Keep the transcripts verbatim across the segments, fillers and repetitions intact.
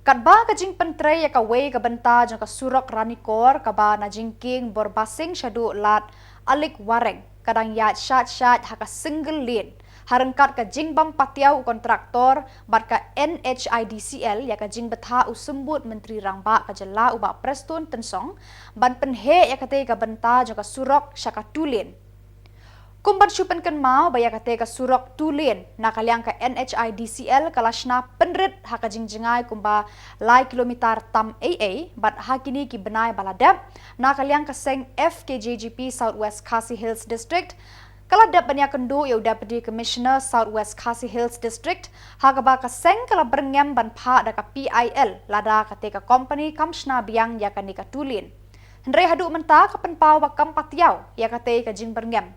Katba ka jingpyntrei ïa kawei ka bynta jong ka surok Ranikor kaba na jingkieng Borbasing shaduh Lad Alik Wareng ka dang ïaid shait shait ha ka single lane, ha ryngkat ka jingbym patiaw u kontraktor bad ka N H I D C L ïa ka jingbthah u Symbud Myntri Rangbah ka jylla u Bah Prestone Tynsong ban pynheh ïa katei ka bynta jong ka surok sha ka two lane. Kum ban shu pynkynmaw ba ïa katei ka surok two lane na ka liang ka N H I D C L ka la shna pynrit ha ka jingjngai kumba lai kilometer tam ei ei, bad ha kine ki bnai ba la dep na ka liang ka seng F K J G P South West Khasi Hills District ka la dep ban ïakynduh ïa u Deputy Commissioner South West Khasi Hills District, ha kaba ka seng ka la byrngem ban phah da ka P I L lada katei ka kompani kam shna biang ïa kane ka two lane. Hynrei haduh mynta ka pynpaw ba kam patiaw ïa katei ka jingbyrngem.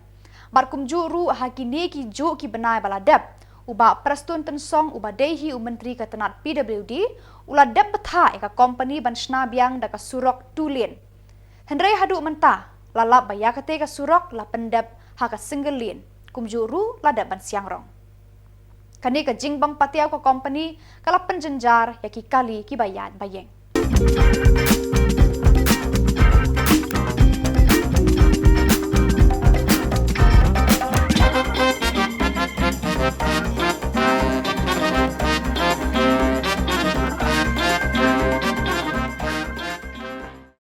Bad kumjuh ruh ha kine ki juh ki bnai ba la dep, u Bah Prestone Tynsong uba dei hi u Myntri ka tnat P W D u la dep bthah ïa ka kompani ban shna biang da ka surok two lane. Hynrei haduh mynta la lap ba ïa katei ka surok la pyndep ha ka single lane, kumjuh ruh la dep ban siang rong. Kane ka jingbym patiaw ka kompani ka la pynjynjar ïa ki kali kiba ïaid ba ïeng.